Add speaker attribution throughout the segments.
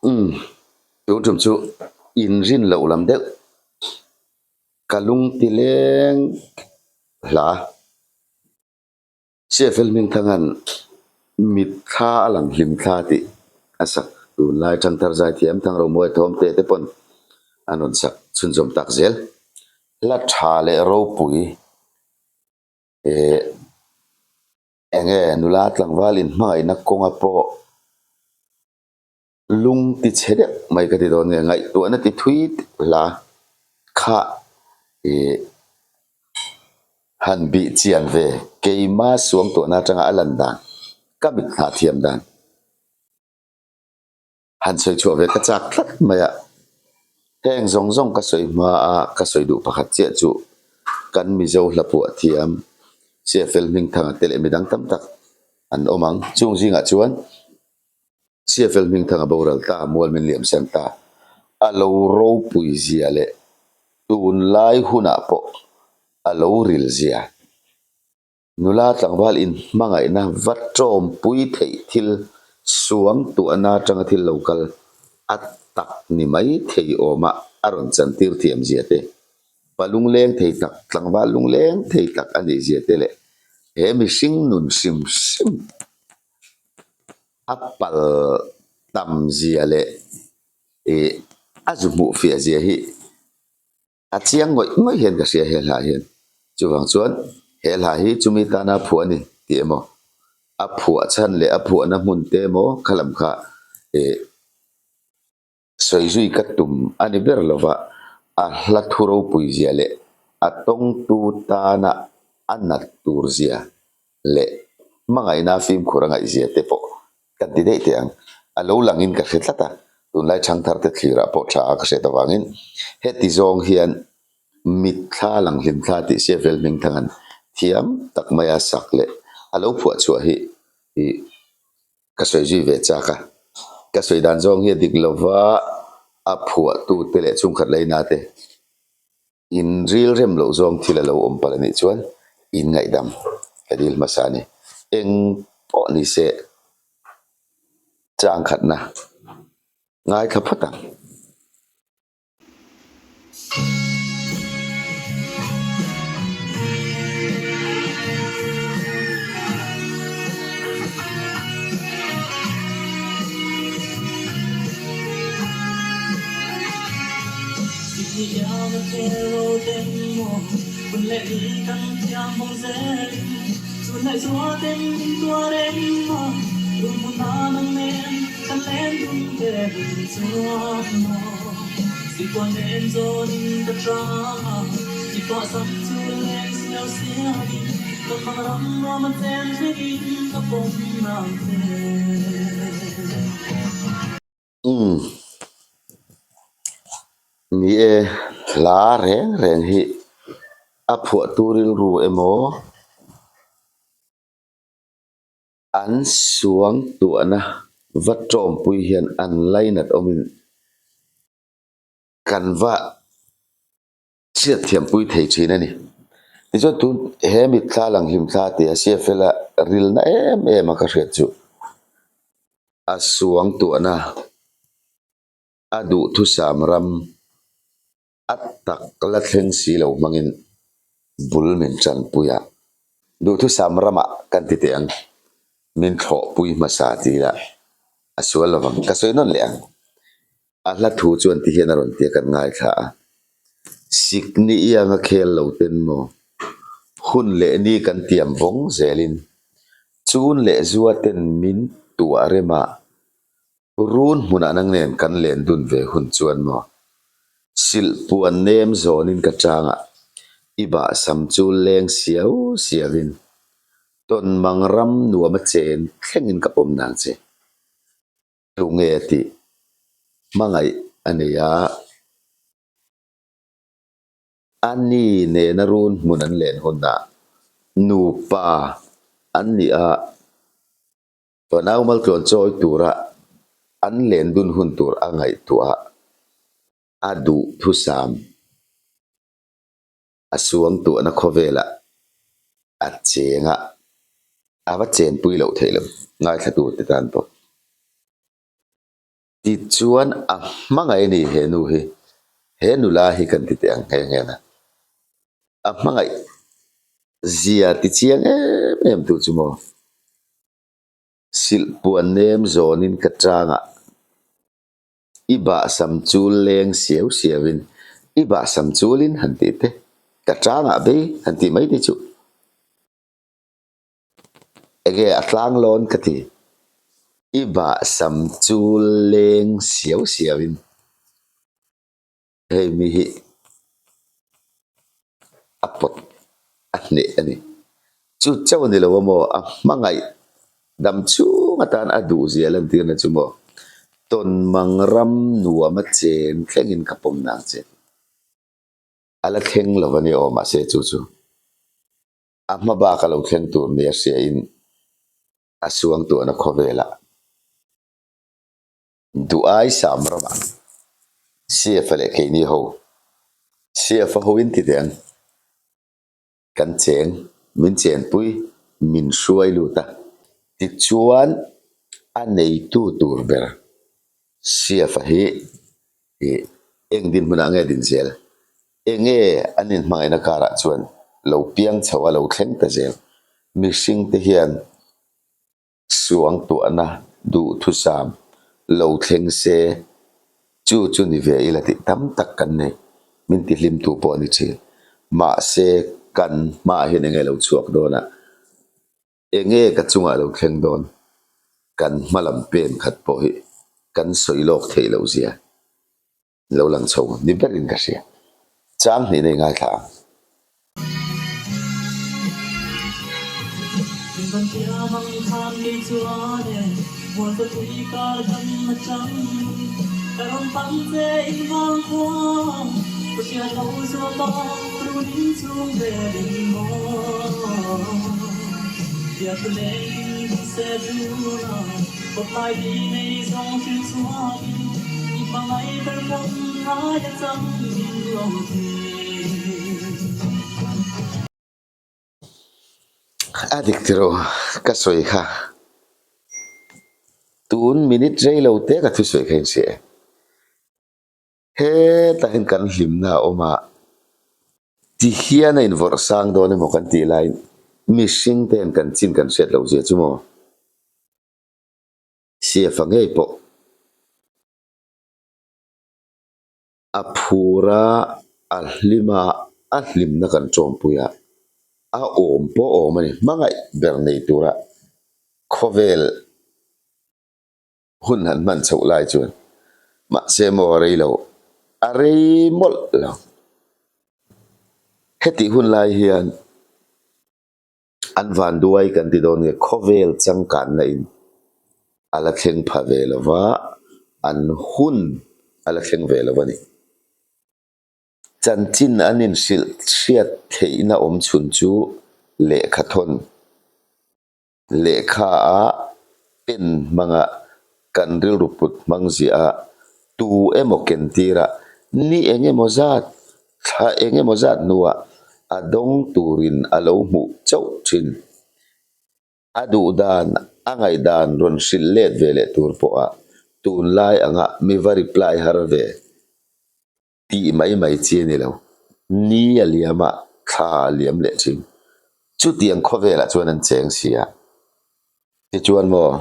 Speaker 1: Umm, tun tum chu inrin loh lam deuh ka lung ti leng hla. CFL Hmingthanga'n mitthla a lang hlim thla tih a sak tunlai Thangthar Zaithiam Thangromuai Thawmte te pawn an rawn sak chhunzawm tak zel. Hla tha leh ropui eh enge nula tlangval inhmangaihna kawnga pawh Lung ti chhe deuh mai ka ti dawn nge, ngaihtuahna ti thui hla kha ih han bih chian ve keima suangtuahna atanga a lan dan, ka mit hna thiam dan han sawi chhuah ve ka chak tlat mai a. Heng zawng zawng ka sawi hma a ka sawi duh pakhat chiah chu kan Mizo hla phuah thiam CFL Hmingthanga te leh midang tam tak an awm ang. Chung zingah chuan CFL Hmingthanga boral ta, mual min liam sen ta. A lo ropui zia leh tunlai hunah pawh a lo ril zia. Nula tlangval inhmangaihna va tawmpui theih thil suang tuahna atanga thil lo kal a tak ni mai thei awma a rawn chantir thiam zia te, pa lungleng thei tak, tlangval lungleng thei tak a nih zia te leh he mihring nun hrim hrim a pal tam zia leh ih a zu hmuh fiah zia hi a chiang ngawih ngawih hian ka hria he hla hian. Chuvang chuan he hla hi chumi tana phuah a ni tih emaw a phuah chhan leh a phuahna hmun te emaw kha lam kha ih Sawi zui ka tum a ni ber lova, a hla thu ropui zia leh a tawngtu tana a nat tur zia leh hmangaihna fimkhur a ngaih zia te pawh kan ti daih teh ang. A lo langin ka hre tlat a, tunlai thangthar te thlirah pawh tha a ka hriat avangin heti zawng hian mitthla lang hlimthla tih sia vel hmingthanga'n thiam tak maia sak leh a lo phuah chhuah hi ih Ka sawi zui ve chak a, ka sawi dan zawng hi a dik lova a phuahtute leh chhungkhat leina te in ril rem loh zawng thil a lo awm palh a nih chuan in ngaihdam ka dil hmasa a ni. Eng pawh ni se changkhatna ngaithla phawt ang. Umm. Ni e, hla reng reng hi a phuahtu rilru emaw An suang tuahna va tawmpui hian an lainat awmin kan va chhiat thiampui thei thin a ni. Tichuan tun he mitthla lang hlimthla tia CFL a rilna em em a ka hriat chu a suang tuahna a duhthusam ram A tak la thleng si lo hmangin bul min tanpui a, duhthusam ramah kan ti teh ang, min thlawhpui hmasa ti ila a sual lovang, ka sawi nawn leh ang. A hla thu chuan ti hian a rawn ti a, kan ngaithla a, Sikni ianga khel lo ten maw, hun leh ni kan tiam vawng zelin, chun leh zua ten min tuah rem a, Run hmunah nang nen kan len dun ve hun chuan maw? Silh puan nem zawnin ka changa i bah sam chu leng siau siauin tawn mang ram nuam a chen thlengin ka pawm nang che. Tunge tih hmangaih a nei a. A ni nena run hmun an len hunah nupa an nih a. Fanau maltluan chawi tura an len dun hun tur a ngaihtuah a, a duh thusam a suangtuahna khawvelah a cheng a, a va chenpui loh theih loh ngaithla turte tan pawh. Tichuan a hmangaih a ni he nu hi, he nula hi kan ti teh ang nghe nghe na. A hmangaih zia ti chiang em em tu chu maw? Silhpuan nem zawnin ka tangah i bahsam chul leng siau siauin i bahsam chulin han tih te, ka tangah bei han tih mai te chu. Enge a tlang lawn ka ti. I bahsam chul leng siau siauin hei mi hi a pawt a hneh a ni. Chu chauh a ni lo a maw? A hmangaih dam chhung atan a duhzia lantirna chu maw? Tawnmang ram nuam a chen thlengin ka pawm nang che. A la thleng lo a ni aw mahse chu chu. A hma bak a lo thleng tur nia hriain a suangtuahna khawvelah Duai Sam ramah Siafa leh keini ho, Siafa hoin ti teh ang, kan cheng, min chenpui, min hruai lut a. Tichuan a neitu tur ber Siafa hi ih eng dinhmunah nge din zel? Enge an inhmangaihna karah chuan lo piang chho a lo thleng ta zel. Mihringte hian suangtuahna duhthusam lo thleng se chu chu ni ve ila tih tam tak kan nei. Min tihlimtu pawh a ni thin. Mahse kan hmaah hian enge lo chhuak dawn a? Enge ka chungah lo thleng dawn? Kan hma lam pen khat pawh hi kan sawi lawk theih loh zia lo lang chho ni berin ka hria. Chang hnih nei ngaithla ang. A dik tiraw ka sawi kha tun minute rei lo te ka thusawi kha in hria e. Hetah hian kan hlimna a awm a, ti hian a invawrh sang dawn emaw kan tih laiin mihring te hian kan chin kan hriat loh zia chu maw? Siafa ngei pawh a phur a, a hlim a, a hlimna kan tawmpui a, a awm pawh awm a ni, hmangaih ber nei tura khawvel Hun han hman chhoh lai chuan mahse maw a rei lo, a rei mawlh lo. Hetih hun lai hian an vanduai kan ti dawn nge khawvel changkanna in a la thleng pha ve lo va, an hun a la thleng ve lo a ni. Chanchin an inhrilh hriat theihna awm chhun chu lehkha thawn. Lehkha a pen hmanga kan rilru put hmang ziah a, tu emaw ken tirah ni eng emaw zat, thla eng emaw zat hnuah a dawng turin a lo hmuh chauh thin. A duh dan, a ngaihdan rawn hrilh let ve leh tur pawha tunlai anga mi va reply har ve. Tih mai mai chi a ni lo. Ni a liam a, thla a liam leh thin. Chutiang khawvelah chuan an cheng si a. Tichuan maw,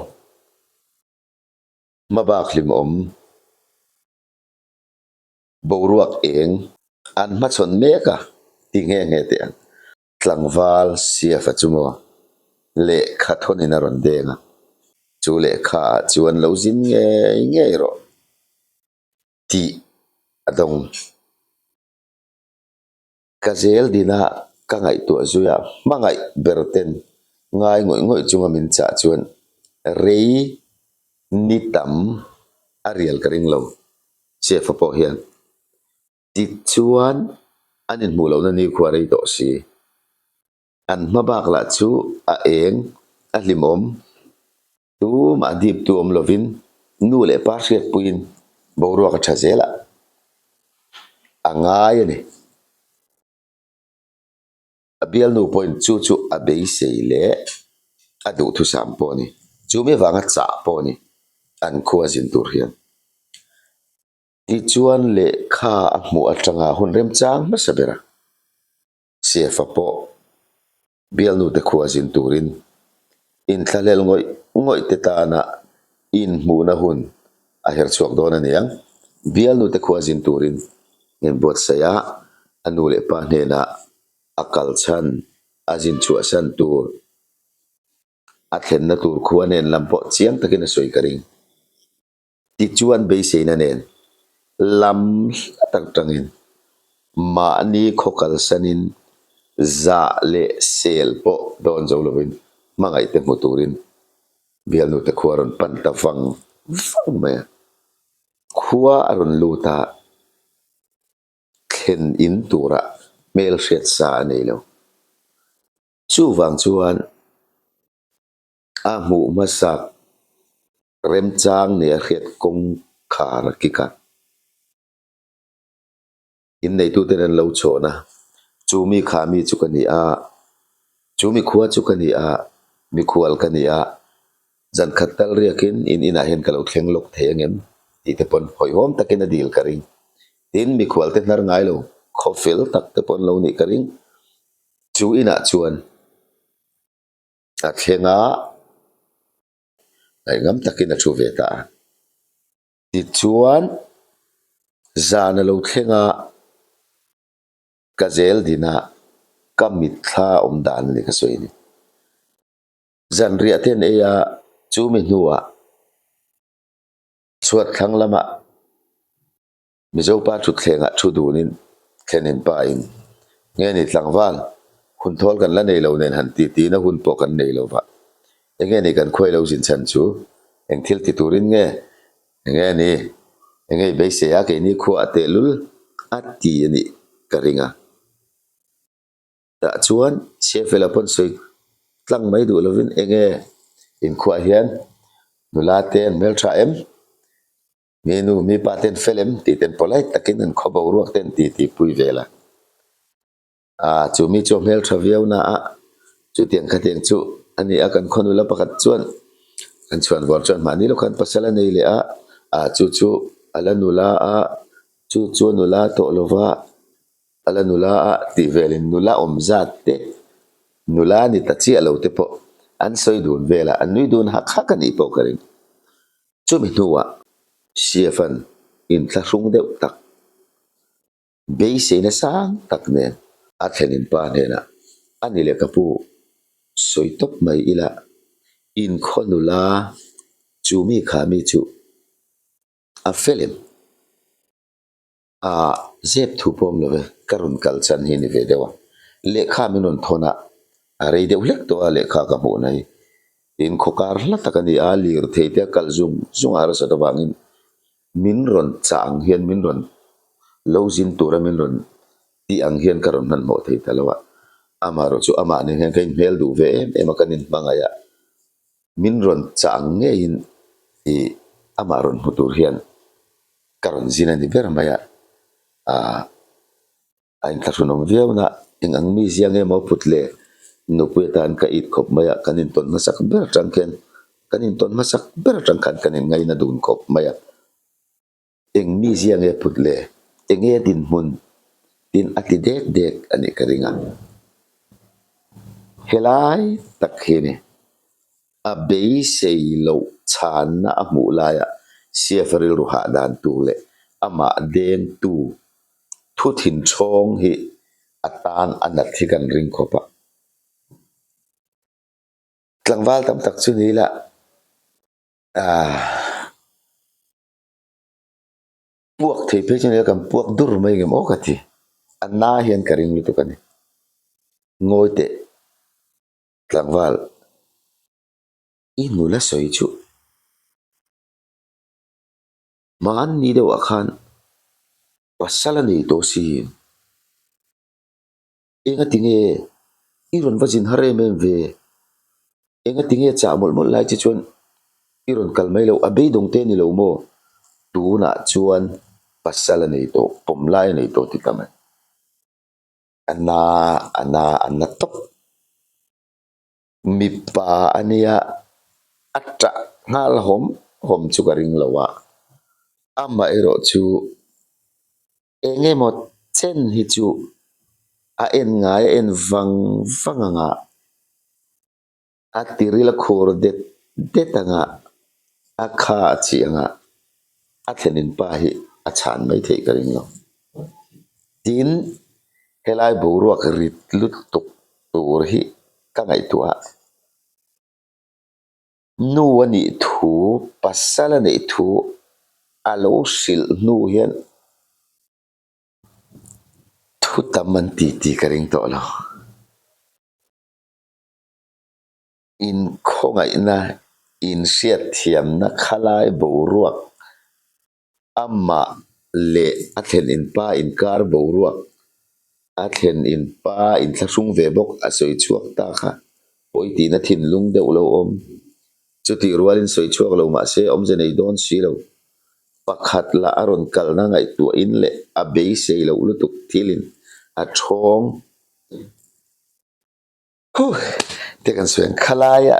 Speaker 1: hmabak hlimawm, boruak eng an hmachhawn mek a ti nghe nghe teh ang. Tlangval Siafa chu maw lehkha thawnin a rawn deng a, chu lehkha ah chuan lo zin ngei ngei rawh. Tih a dawng. Ka zel dina ka ngaihtuah zuia hmangaih ber ten ngai ngawih ngawih chunga min chah chuan rei ni tam a rial ka ring lo, Chef-a pawh hian. Tichuan an inhmuh lohna nikhua rei tawh si. An hma bak lah chu a eng, a hlimawm. Tumah diptu awm lovin nu leh pa hriatpuiin boruak a tha zel a, a ngai a ni. A bialnu pawhin chu chu a beisei leh a duhthusam pawh a ni. Chumi vanga chah pawh a ni an khua zin tur hian. Tichuan lehkha a hmuh atanga hun remchang hmasa ber a, Sefa pawh bialnute khua zin turin inthlahlel ngawih ngawih te tana inhmuhna hun a her chhuak dawn a ni ang. Bialnute khua zin turin inbuatsaih a, a nu leh pa hnenah a kal chhan a zin chhuahsan tur a thlenna tur khua nen lam pawh chiang takin a sawi ka ring. Tichuan beiseina nen lam hla tak tangin mahni khaw kalsanin zah leh sel pawh dawn zo lovin hmangaihte hmu turin bialnute khua a rawn pan ta vang vang mai a. Khua a rawn lut a, thlen in turah hmelhriat sa a nei lo. Chuvang chuan a hmuh hmasak remchang nia hriat kawngkhar a kik a. Inneituten an lo chhawn a, Chu mi kha mi chu ka ni a, chu mi khua chu ka ni a, mikhual ka ni a, zan khat tal riakin in inah hian ka lo thleng lawk thei angem? tih te pawn hawihhawm takin a dil ka ring. Tin, mikhual te hnar ngai lo, khaw fel tak te pawn lo nih ka ring. Chu inah chuan a thleng a, ngaihngam takin a thu ve ta a. Tichuan, zan a lo thleng a, ka zel din a, ka mitthla awm dan a ni ka sawi a ni. Zanriah te an ei a, chumi hnuah chhuat thlang lamah Mizopa thutthlengah thu dunin thlenin pa in nge ni tlangval hun thawl kan la nei lo nen han ti tina hun pawh kan nei lo va. Enge ni kan khuai lo zin chhan chu? Eng thil ti turin nge? Enge ni? Enge i beisei a keini khua a tehlul a ti a nih ka ring a. Tah chuan Chhiafela pawn sawi tlang mai duh lovin enge inkhuah hian nula te an hmeltha em? Mi nu, mi pa ten fel em tih ten polite takin an khaw boruak ten ti ti pui vel a. Aa chu mi chu a hmeltha viau na a, chutiang khatiang chu a ni a, kan khaw nula pakhat chuan an chhuan vawr chuan mahni lawk khan pasal a nei leh a, aa chu chu a la nula a, chu chu a nula tawh lova a la nula a tih velin nula awm zat te, nula ni ta chiah lo te pawh an sawi dun vel a, an nui dun hak hak a nih pawh ka ring. Chumi hnuah Chef-a'n inthlahrung deuh tak, beiseina sang tak nen a thlenin pa hnenah, A ni leh ka pu, sawi tawp mai ila, inkhaw nula chu mi kha mi chu a fel em? A zep thu pawm lo ve, ka rawn kal chan hi ni ve deuh a, lehkha min rawn thawn a, a rei deuh hlek tawh a lehkha ka hmuhna hi. Tin, khawkar hla tak a ni a, lirthei te a kal zung zung a harsat avangin min rawn chah ang hian min rawn lo zin tura min rawn tih ang hian ka rawn hmanhmawh thei ta lo a. Amaherawh chu amah nen hian ka inhmel duh ve em em a, kan inhmangaih a, min rawn chah ang ngeiin ih amah rawn hmu tur hian ka rawn zin a ni ber mai a, aah a inthlahrunawm viau na eng ang mi zia nge maw put le nupui atan ka it khawp mai a, kan intawn hmasak ber atang khian kan intawn hmasak ber atang khan kan inngaina dun khawp mai a, eng mi zia nge put le eng nge dinhmun tin a ti dek dek a nih ka ring a, helai tak hi a ni. A beisei loh chhanna a hmuh laiah Chef rilru hah dan tur leh amah dengtu thu thinchhawng hi a tan a nat hi kan ring khawp a. Tlangval tam tak chu ni ila aah puak thei phei chu ni ila kan puak dur mai ngem aw ka ti. A na hian ka ring lutuk a ni. Ngawi teh. Tlangval, i nula sawi chu hmanni deuhah khan pasal a nei tawh si. Engati nge i rawn va zin har em em ve? Engati nge chah mawlh mawlh lai che chuan i rawn kal mai loh? A beidawng te a ni lo maw? Tunah chuan pasal a nei tawh, pawm lai a nei tawh ti ta mai. A na a na a na tawp. Mipa a nia, a tah nghal hawm hawm chu ka ring lo a, amaherawh chu. Eng emaw chen hi chu a en ngai a en vang vang ang a, a tiril a khur det det ang a, a kha a chih ang a, a thlenin pa hi a chhan mai theih ka ring lo. Tin, helai boruak rit lutuk tur hi ka ngaihtuah a. Nu a nih thu, pasal a neih thu a lo hrilh hnu hian thu tam an ti tih ka ring tawh lo. Inkhawngaihna, inhriatthiamna khalai boruak Amah leh a thlen in pa inkar boruak, a thlen in pa inthlahrung ve bawk a sawi chhuak ta kha pawi tihna thinlung deuh lo awm. Chutih rualin sawi chhuak lo mahse awmze nei dawn si lo. Pakhat lah a rawn kalna ngaihtuahin leh a beisei loh lutuk thilin a thawng. Huh! Te kan sawi ang, khalaia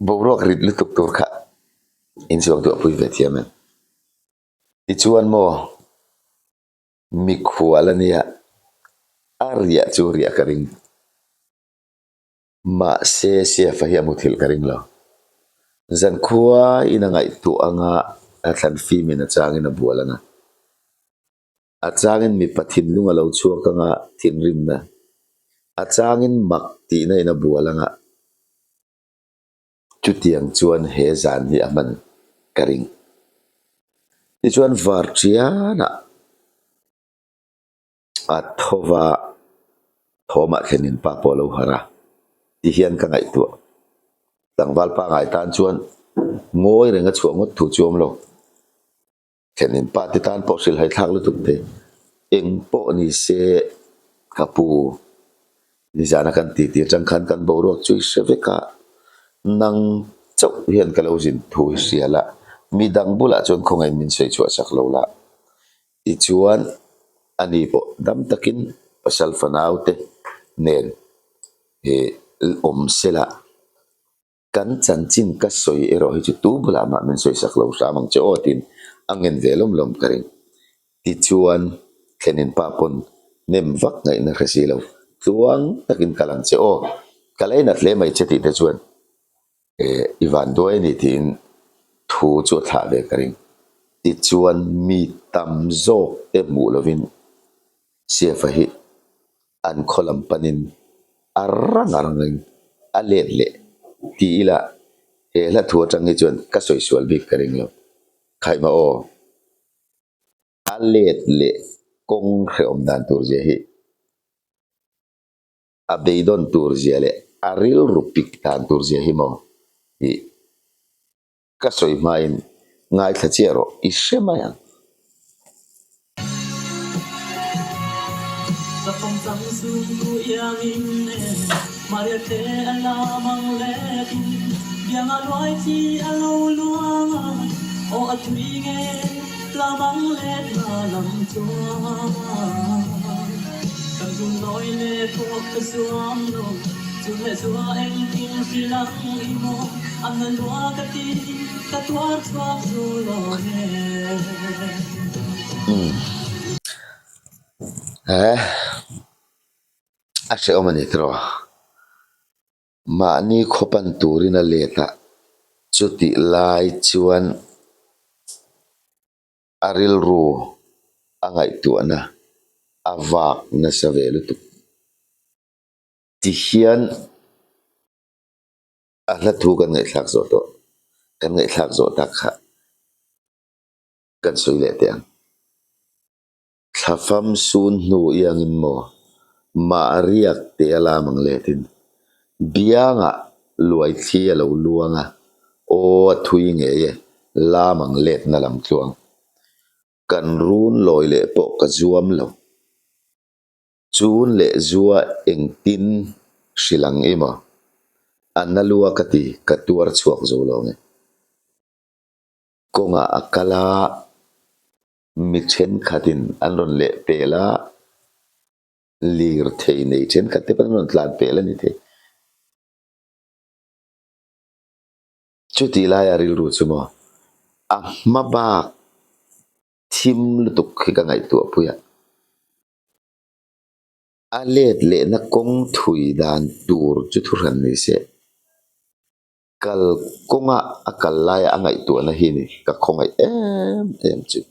Speaker 1: boruak rit lutuk tur kha inchuang duah pui ve thiam em? Tichuan maw, mikhual a nia, a riah chu riah ka ring. Mahse, Siafa hi a muthilh ka ring lo. Zankhua in a ngaihtuah anga a thlan fimin a changin a bual anga. A changin mipa thinlung a lo chhuak anga thinrimna, a changin mak tihna in a bual anga chutiang chuan he zan hi a hman ka ring. Tichuan Varṭianah a tho va, thawmah thlenin pa pawh a lo harh a, ti hian ka ngaihtuah. Tlangval pangai tan chuan ngawi reng a chhuah ngawt thu chu a awm lo. Thlenin pa te tan pawh hrilhhai thlak lutuk te eng pawh ni se ka pu nizana kan titi atang khan kan boruak chu i hre vek a, nang chauh hian ka lo zin thu i hria la, midang bulah chuan khawngaih min sawi chhuah sak lo la tichuan ani pawh dam takin pasal fanau te nen ih awm sela. Kan chanchin ka sawi erawh hi chu tu bulah mah min sawi sak lo hram ang che aw tiin a ngen ve lawm lawm ka ring. Tichuan thlenin pa pawn nem vak ngaihna hre si lo, tluang takin kal ang che aw, ka lainat hle mai che tih te chuan eh i van duai a ni tiin thu chu a thlah ve ka ring. Tichuan mi tam zawk te hmuh lovin Siafa hi an khaw lam panin a rang a rangin a let leh ti ila he hla thu atang hi chuan ka sawi sual bik ka ring lo. Khaihma aw, a let leh kawng hrehawm dan tur zia hi a beidawn tur zia leh a rilru pik dan tur zia hi maw tih. Ka sawi hmain ngaithla chiah rawh, i hre mai ang. He a hrehawm a ni tiraw? Mahni khaw pan turin a let a, chutih lai chuan a rilru a ngaihtuahna a vak nasa ve lutuk. Ti hian a hla thu kan ngaihthlak zawh tawh, kan ngaihthlak zawh tak kha kan sawi leh teh ang. Thlafam sun hnu iangin maw mah riak teh a lam ang letin biangah luai thli a lo luang a, aw a thui ngei e, lam ang letna lam tluang. Kan run lawi leh pawh ka zuam lo. Chun leh zua engtin hrilh ang i maw? A na lua ka ti, ka tuar chhuak zo lo nge. Kawngah a kal a, mi thenkhatin an rawn leh pel a, lirthei nei thenkhat te pawh an rawn tlan pel a ni thei. Chutih laia rilru chu maw a hma bak thim lutuk hi ka ngaihtuah pui a. A let lehna kawng thui dan tur chu thuhran ni se. Kal kawnga a kal laia a ngaihtuahna hi ni ka khawngaih em em chu.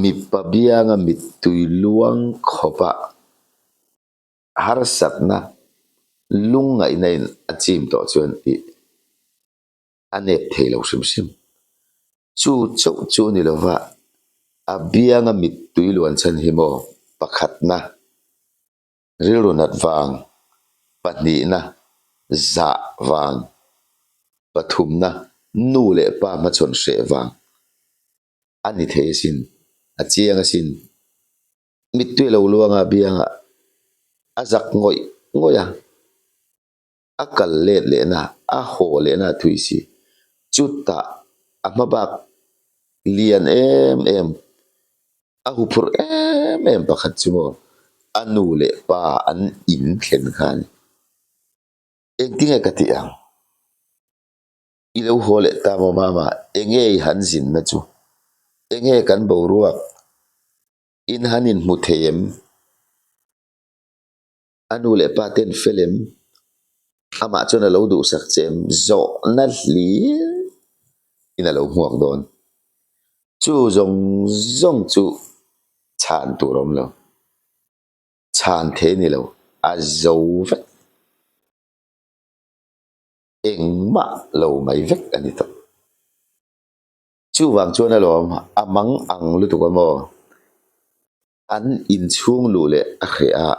Speaker 1: Mipa bianga mittui luang khawpa harsatna lungngaihna in a chim tawh chuan ih a nep thei lo hrim hrim. Chu chauh chu ni lova a bianga mittui luan chhan hi maw pakhatna Rilru nat vang, pahnihna, zah vang, pathumna, nu leh pa hmachhawn hreh vang a ni thei asin, a chiang asin. Mittui lo luanga biangah a zak ngawih ngawih a, a kal let lehna, a haw lehna a thui si. Chutah a hma bak lian em em A huphurh em em pakhat chu maw a nu leh pa an in thlen khan engtinge ka tih ang? I lo haw leh ta maw mama, enge i han zinna chu? Enge kan boruak? In han inhmu thei em? A nu leh pa ten fel em? Amah chuan a lo duhsak che em? Zawhna hlir in a lo hmuak dawn. Chu zawng zawng chu chhan tur a awm lo. Chhan thei a ni lo, a zo vek. Engmah lo mai vek a ni tawh. Chuvang chuan alawm a mang ang lutuk a maw? An inchhung luh leh a hreh a,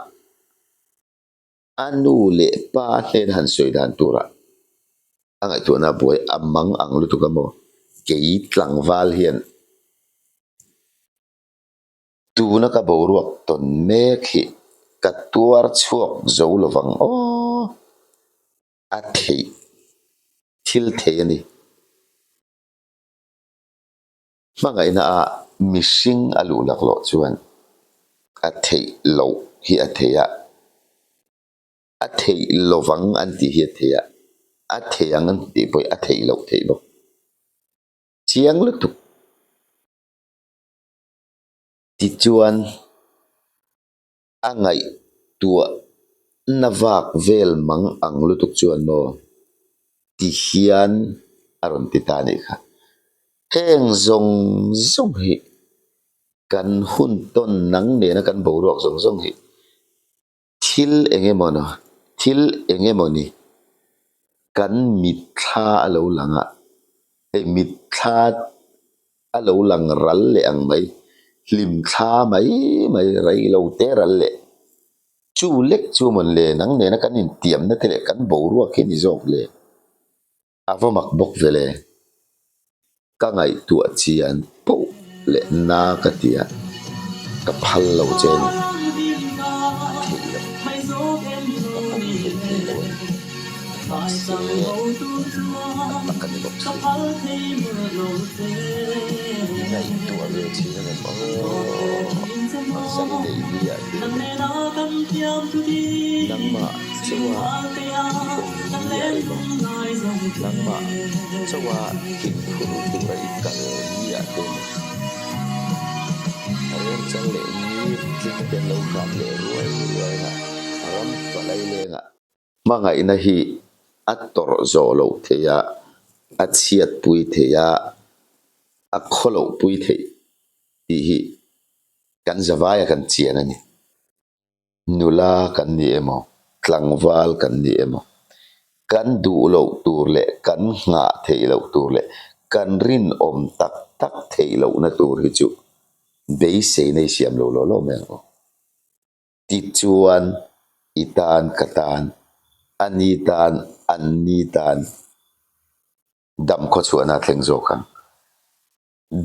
Speaker 1: a nu leh pa hnen han sawi dan turah a ngaihtuahna a buai a mang ang lutuk a maw? Kei tlangval hian tuna ka boruak tawn mek hi ka tuar chhuak zo lovang aw, a theih thil thei a ni. Hmangaihna ah mihring a luh laklawh chuan a theih loh hi a thei a, a theih lovang an tih hi a thei a, a thei ang an tih pawh hi a theih loh theih bawk. Chiang lutuk. Tichuan a ngaihtuahna vak vel mang ang lutuk chuan maw ti hian a rawn ti ta anih kha. Heng zawng zawng hi kan hun tawn nang nena kan boruak zawng zawng hi Thil eng emaw na, thil eng emaw ni kan mitthla a lo lang a, hei mitthla a lo lang ral leh ang mai, hlimthla mai mai rei lo te ral leh. Chu lek chu mawn le nang nena kan intiamna te leh kan boruak hi ni zawk le. A va mak bawk ve le. Ka ngaihtuah chian poh leh na ka ti a, ka phal lo che a ni. A theih loh, ka pawm theih thei lo a ni. Mahse, a tak a ni bawk si. I ngaihtuah ve thin a ngem aw, zai neih ni ah te nangmah chauha i awm ni ah emaw, nangmah chauha thingphur tura i kal ni ah te emaw, remchang leh ni tling te an lo hrat leh ruai ruai a, ram palai lengah. Hmangaihna hi a tawrh zawh loh theih a, a chhiatpui theih a, a khawlohpui theih tih hi kan zavaia kan chian a ni. Nula kan ni emaw, tlangval kan ni emaw, kan duh loh tur leh kan nghah theih loh tur leh kan rinawm tak tak theih lohna tur hi chu beiseina i siam lo law law mai ang aw. Tichuan, i tan ka tan, a ni tan an ni tan dam khawchhuahna a thleng zawk ang.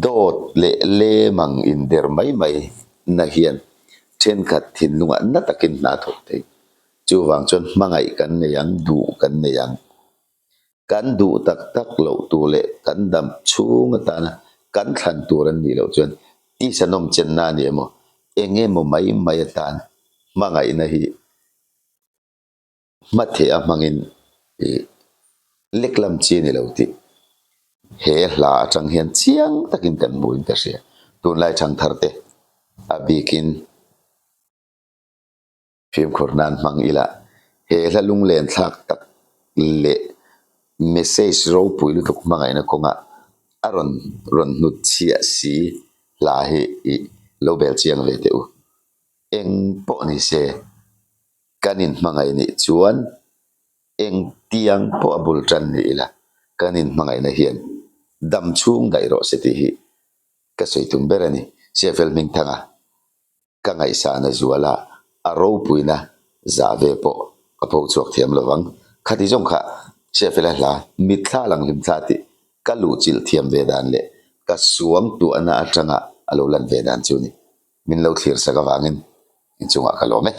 Speaker 1: Dawt leh lem ang inder mai mai na hian thenkhat thinlungah na takin hna a thawk thei. Chuvang chuan hmangaih kan nei ang, duh kan nei ang. Kan duh tak tak loh tur leh kan dam chhung atana kan thlan tur an nih loh chuan tisa nawm chenna a ni emaw, eng emaw mai mai atan hmangaihna hi hmatheh a hmangin ih lek lam chi a ni lo tih he hla atang hian chiang takin kan hmuhin ka hria. Tunlai thangthar te. A bikin fimkhur nan hmang ila, he hla lunglen thlak tak leh message ropui lutuk hmangaihna kawnga a rawn rawn hnut chhiah si hla hi i lo bel chiang ve teh u. Eng pawh ni se, kan inhmangaih nih chuan eng tiang pawh a bul tan ni ila, kan inhmangaihna hian dam chhung daih rawh se tih hi ka sawi tum ber a ni. Siafel Hmingthanga. Ka ngaihsahna zuala a ropuina zah ve pawh ka pho chhuak thiam lo vang. Khati zawng kha Chhiahfela hla mitthla lang hlimthla tih ka luhchilh thiam ve dan leh ka suang tuahna atanga a lo lan ve dan chu ni. Min lo thlir sak avangin inchungah ka lawm e.